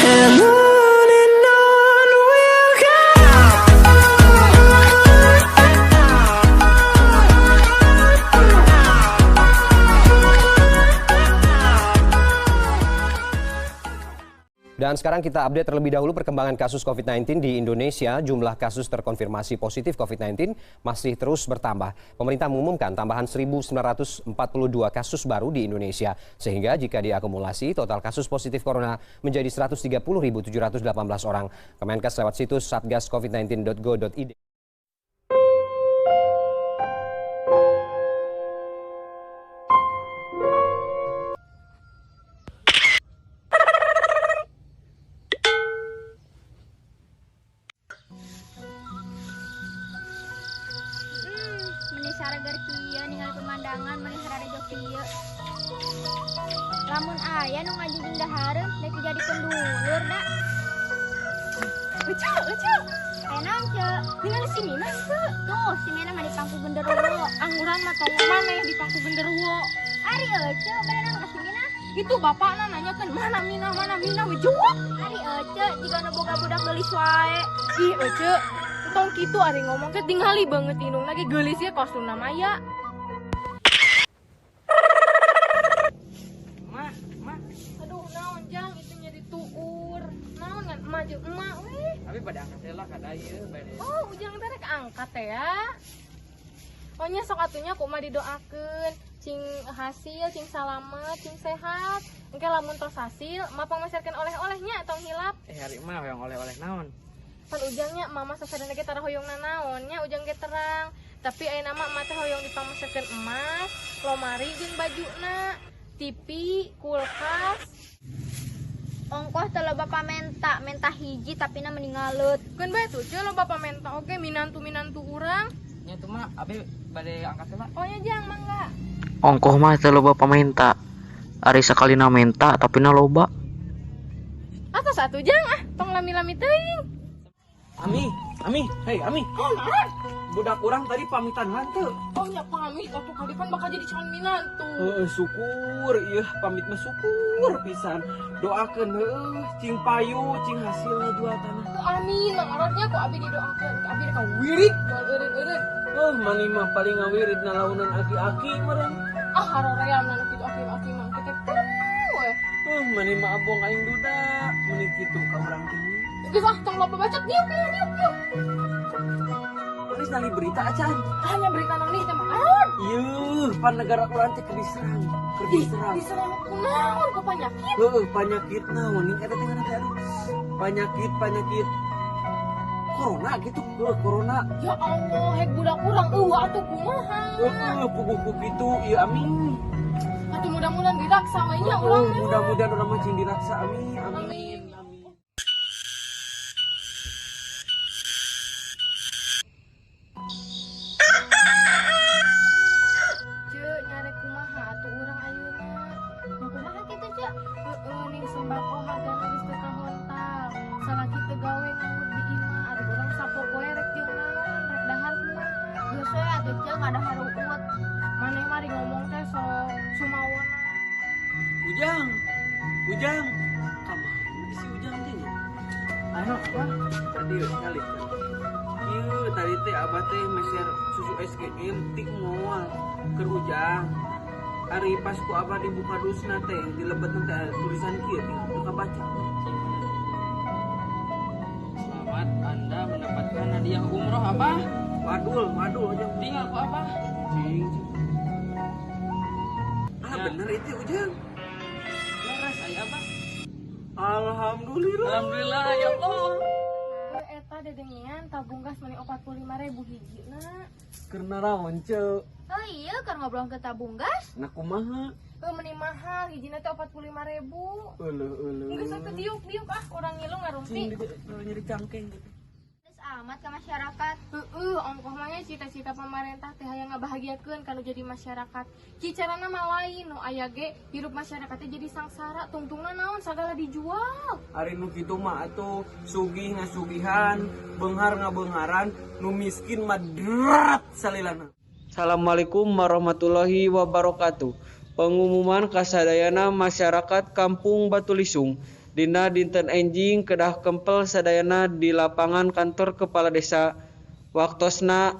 And on we'll go. Dan sekarang kita update terlebih dahulu perkembangan kasus COVID-19 di Indonesia. Jumlah kasus terkonfirmasi positif COVID-19 masih terus bertambah. Pemerintah mengumumkan tambahan 1.942 kasus baru di Indonesia. Sehingga jika diakumulasi, total kasus positif corona menjadi 130.718 orang. Kemenkes lewat situs satgascovid19.go.id. Meni saregar kieu ningali pemandangan meni hararejo kieu. Lamun aya nu ngajingjing dahareun dek dijadikeun dulur da. Ece, Ece, Aya naon ceu? Ningali si Mina teu? Tuh si Mina mah di pangku genderuwo. Angguran mah tong maneh di pangku genderuwo. Ari Ece bade naon ka si Mina? Itu bapakna nanyakeun mana Mina we juak. Ari Ece jiga nu boga budak geulis wae. Ih, Ece, tong kitu ari ngomong teh tingali banget indungna ge geulis ge kos Luna Maya. Mak, mak, Aduh, naon jang itu nyeri tuur. Naon ngan emak jeung emak we. Abi pada angkat heula ka ieu bade. Oh, ujang teh rek angkat teh ya. Oh nya sok atunya ku emak didoakeun, cing hasil, cing salamet, cing sehat. Engke lamun tos hasil, emak pangmeserkeun oleh-olehnya tong hilap. Eh ari mah hoyong oleh-oleh naon? Pan ujangnya mama sasadana ge tara hoyong nanaon nya ujang ge terang. Tapi ayeuna mah emak teh hoyong dipangmeserkeun emas, lomari jeung bajuna, TV, kulkas. Ongkoh teu loba pamenta, menta hiji tapi na meni ngaleut. Keun bae tuh ceu loba pamenta oge minantu-minantu urang. Nya tuh mak, abi bade angkat heula. Oh nya jang mangga. Ongkoh mah teu loba pamenta. Ari sakalina menta tapi na loba. Atos atuh jang ah, tong lami-lami teuing. Ami, Ami, hei Ami. Budak urang tadi pamitan hanteu. Oh nya pamit atuh kali kan bakal jadi calon minantu. Heeh, syukur ieu pamit mah syukur pisan. Doakeun heueuh cing payu cing hasilna jual tanah. Tuh amin, Mang Orotnya ku abi didoakeun, ku abi rek wirid moal eureun-eureun. Maneh mah paling ngawirid nalaunan aki-aki meureun. Ah haroream nu kitu aki-aki mah kitu we. Maneh mah abong aing duda, meuni kitu ka urang teh. Geus ah tong loba bacot diuk diuk diuk diuk. Manis nali berita acan. Hanya berita naon nih teh Mang Arot. Ieu, pan negara urang teh keur diserang, keur diserang. Diserang ku naon ku panyakit? Heeh, panyakit naon nih eta teh ngaranna teh aduh. Panyakit, panyakit corona gitu, heuh corona. Ya Allah, hek budak urang eueuh atuh kumaha. Heeh, puguh ku kitu, ieu amin. Atuh mudah-mudahan diraksa we nya urang Heeh, teh. mudah-mudahan urang mah cing diraksa amin, amin. Amin. Amin. Ceu nyarek kumaha atuh urang ayeuna. Nu kumaha kitu ceu? Heeh, ning sembako hargana geus teu kahontal. Salaki teu gawe nganggur di imah, ari urang sapopoe rek jeung naon, rek dahar kumaha. Geus we atuh ceu ngadahar ruut. Maneh mah ari ngomong teh sok sumawona. Ujang, Ujang, kamana si Ujang teh nya? Anu apa? Tadi kali. Ieu tadi teh abah teh meser susu SGM ti moal keur Ujang. Ari pas ku abah dibuka dusna teh dilebetna teh tulisan kieu teh teu kabaca. Selamat Anda mendapatkan hadiah umroh apa? Wadul, wadul Ujang. Tinggal ku apa? Cing. Ah Ya. bener itu Ujang. Leres aya apa? Alhamdulillah. Alhamdulillah ya Allah. Heuh, eta dedengean tabung gas meuni 45.000 hijina. Keur naraon ceu? Oh iya, keur ngobrol ke tabung gas. Nah kumaha? Heuh meuni mahal hijina teh 45.000. Euleuh euleuh. Geus atuh diuk-diuk ah urang ngilu Cing ngarumpi. di nyeri cangkeng gitu. Terus amat ke masyarakat. Heeh, ongkoh mah nya cita-cita pemerintah teh hayang ngabahagiakeun kanu jadi masyarakat. Cicarana mah lain nu aya ge hirup masyarakatnya jadi sangsara, tungtungna naon sagala dijual. Ari nu kitu mah atuh sugih ngasugihan, beunghar ngabeungharan, nu miskin mah drat salilana. Assalamualaikum warahmatullahi wabarakatuh. Pengumuman kasadayana masyarakat Kampung Batu Lisung. Dina dinten enjing kedah kempel sadayana di lapangan kantor kepala desa waktosna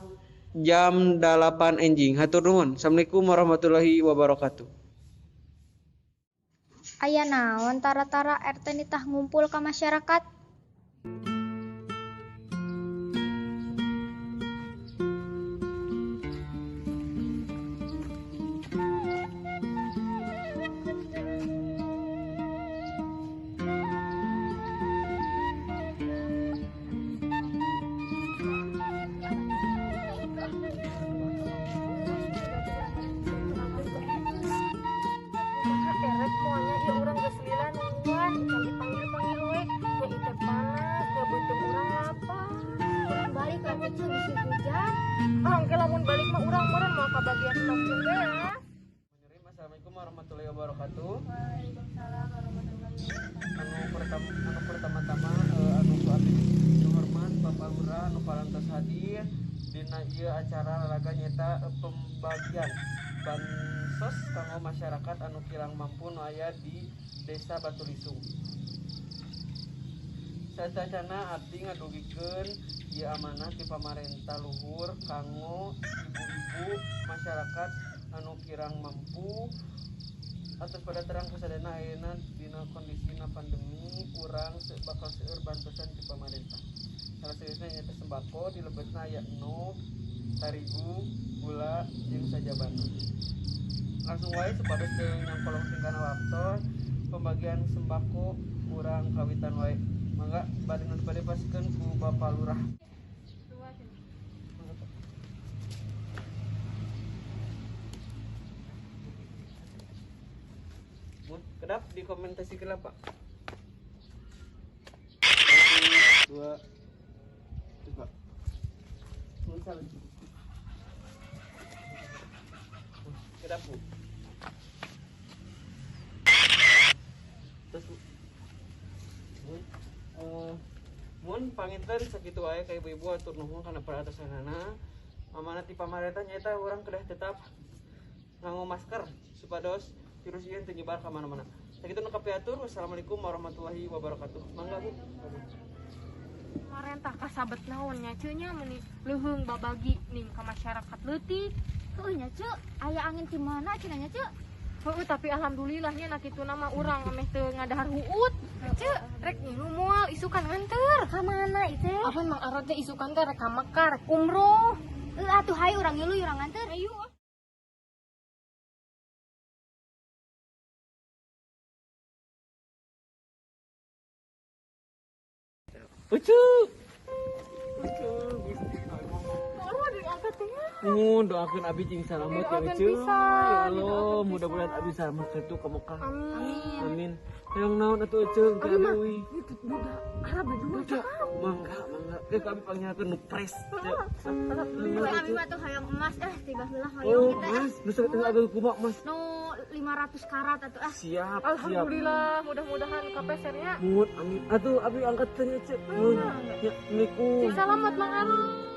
jam 8 enjing. Hatur nuhun. Assalamualaikum warahmatullahi wabarakatuh. Aya naon tara-tara RT nitah ngumpul ka masyarakat? Assalamualaikum warahmatullahi wabarakatuh. Waalaikumsalam warahmatullahi wabarakatuh. Anu pertama-tama anu ku abdi hormat Bapak Lurah anu parantos hadir dina ieu acara lalaga nyaeta pembagian bansos kanggo masyarakat anu kirang mampu nu aya di Desa Batu Lisung. Sacacana abdi ngadugikeun ieu amanah ti pamarentah luhur kanggo ibu-ibu masyarakat anu kirang mampu atas pada terang kasadana ayeuna dina kondisina pandemi urang bakal seueur bantosan ti pamarentah. Salah sawiosna nyaeta sembako dilebetna aya endog, tarigu, gula jeung sajabana. Langsung wae supados teu nyangkolong tingkana waktos pembagian sembako urang kawitan wae. Mangga bade nu bade pasikeun ku Bapak Lurah. Kedap dikomentasikan lah Pak. 1, 2, 3. Kedap Bu. Terus Bu. Mun panginten sakitu wae ka ibu-ibu atur nuhun kana perhatosanana. Amanah ti pamarentah nyaeta urang kedah tetap nganggo masker supados virus ieu teu nyebar ka mana-mana. Sakitu nu kapiatur. Wassalamualaikum warahmatullahi wabarakatuh. Mangga Bu. Pamarentah kasabet naon nya ceu nya meuni leuheung babagi ning ka masyarakat leutik. Heueuh nya ceu, aya angin ti mana cenah nya ceu? Heueuh tapi alhamdulillah nya na kitu na mah urang ameh teu ngadahar huut. Ceu, rek ngilu moal isukan nganter. Ka mana ieu teh? Apan Mang Arot teh isukan teh rek ka Mekah, rek umroh. Heueuh atuh hayu urang ngilu urang nganter. Ayo. Ucu. Ucu, Gusti. Mun doakeun abi jeung salamet ya Ucu. Ya Allah, mudah-mudahan abi salamet kitu ka Mekah. Amin. Amin. Hayang naon atuh Ucu ka abi euy. Budak Arab dua. Mangga, mangga. Ke abi pangnyalakeun nu pres. Alhamdulillah abi mah tuh hayang emas tiba heula hayang kita. Mas, nu sakitu ageng kumaha Mas? Nu 500 karat atuh ah. Siap, alhamdulillah, mudah-mudahan kapesernya. Mun, amin. Atuh abi angkat teh Ceu. Mun. Ya, Assalamualaikum. Sing salamet Mang Arif.